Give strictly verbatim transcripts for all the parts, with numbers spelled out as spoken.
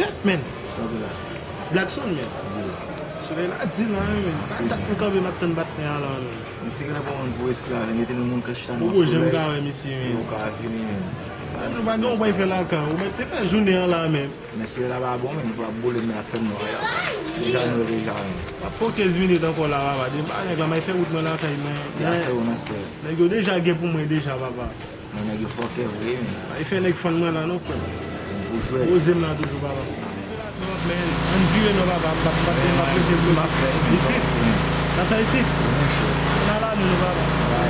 Shit, man. Blackson, man. Solèy la di la, wi, men. Pa dat nou kanpe, m ap tann bat men an la, men. Misye gen pou moun pou esklav, mete nou moun k ap chita nan solèy. Bobo, jan m ka wè misye, men. Yo ka vini, men. Nou pa gen yon bay fè lakay. Ou mèt te fè jounen an la, men. Men solèy la pa bon, men. Nou pa boule, men ap fè m nwa. Deja nou deja, men. Ap fè kenz minit ankò la, papa. Depi nèg la, m ay fè wout mwen lakay, men. Ya se ou nan fè. Nèg yo deja gen pou mwen deja, papa. Men nèg yo fòkè vre, men. Ay fè nèg fann mwen la non, frè m. Pou jwèt. Poze m la toujou, papa. Men, ann vire non, papa. M pa, m pa, m pa prese vre. Isit? N ap fè isit? N a la nou, papa.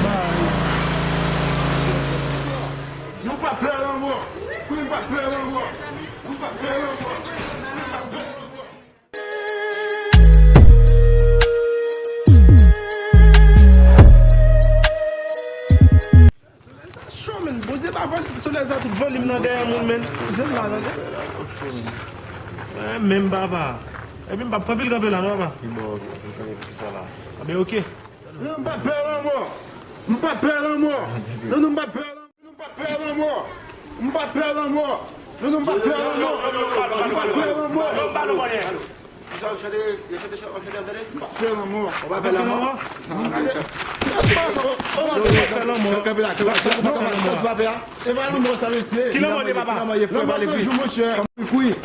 Bay. Nou pa pè lanmò. Nou pa pè lanmò. Nou pa pè lanmò. Nou pa pè lanmò. Solèy sa cho, men. Bondye ba vòl-, solèy sa tout vòlim nan dèyè moun, men. Poze m la, tande. Eh, menm papa. Epi m p ap fè pil kanpe la, non, papa? Ki bò, ki kanpe pou sa la? A ben, oke. Non, m pa pè lanmò. M pa pè lanmò. Non, non, m pa pè lanmò. M pa pè lanmò. M pa pè lanmò. Non, non, m pa pè lanmò. M pa pè lanmò. Sa w chante, yo chante, w chante, w chante. M pa pè lanmò. Ou pa pè lanmò? Ou pa pè lanmò. Kanpe la, kanpe la. Sa w pa pè a? E pa lanmò sa, mesye. Ki lanmò de papa? Lanmò se jou, monchè. Wi.